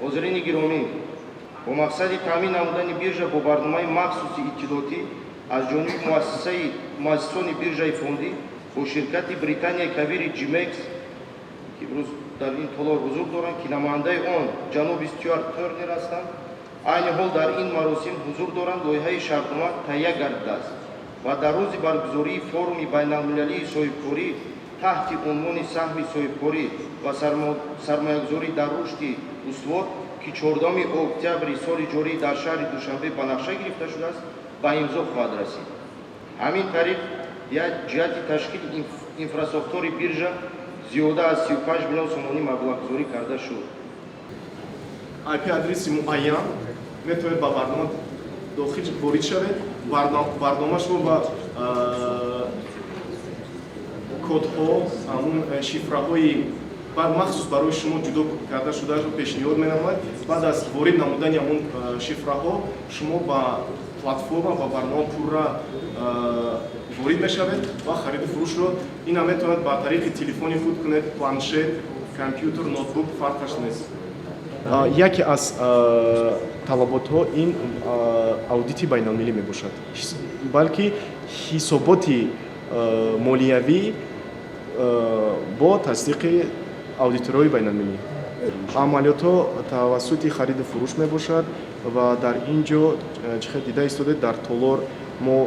Ҳозирини гиромӣ, бо мақсади таъмин намудани биржа бо барномаи махсуси иттилоотӣ аз ҷониби муассисаи муассисони биржаи фондӣ бо ширкати Британияи Кабири Ҷимекс, ки имрӯз дар ин толор ҳузур доранд, ки намояндаи он ҷаноби Стюарт Тернер ҳастанд, айни ҳол дар ин маросим ҳузур доранд, лоиҳаи шартнома таҳия гардидааст ва дар рӯзи баргузории форуми байналмилалии соҳибкорӣ таҳти унвони «Саҳми соҳибкорӣ ва сармоягузорӣ дар рушди устувор», ки 14 октябри соли ҷорӣ дар шаҳри Душанбе ба нақша гирифта шудааст, ба имзо хоҳад расид. Ҳамин тариқ, ҷиҳати ташкили инфрасохтори биржа зиёда аз 35 миллион сомонӣ маблағгузорӣ карда шуд. IP адреси муайян метавонед ба барнома дохил ворид шавед. Барнома шумо ба кодҳо, ҳамун шифраҳои махсус барои шумо ҷудо карда шудаашро пешниҳод менамояд. Баъд аз ворид намудани ҳамун шифраҳо шумо ба платформа, ба барнома пурра ворид мешавед ва хариду фурӯшро ина метавонед ба тариқи телефони худ кунед, планшет, компютер, ноутбук, фарқаш нест. Яке аз талаботҳо ин аудити байналмилалӣ мебошад, балки ҳисоботи молиявӣ бо тасдиқи аудиторҳои байналмилалӣ. Амалиётҳо тавассути хариду фурӯш мебошад ва дар ин ҷо, чӣ хел дида истодед, дар толор мо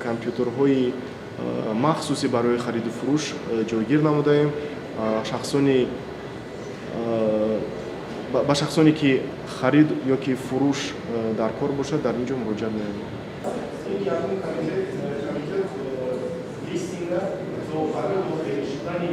компютерҳои махсусе барои хариду фурӯш ҷойгир намудаем. Шахсони ба шахсоне, ки харид ё ки фурӯш дар кор бошад, дар ин ҷо муроҷиат менамоянд. Ин якум комитет листинга барои дохил шудани.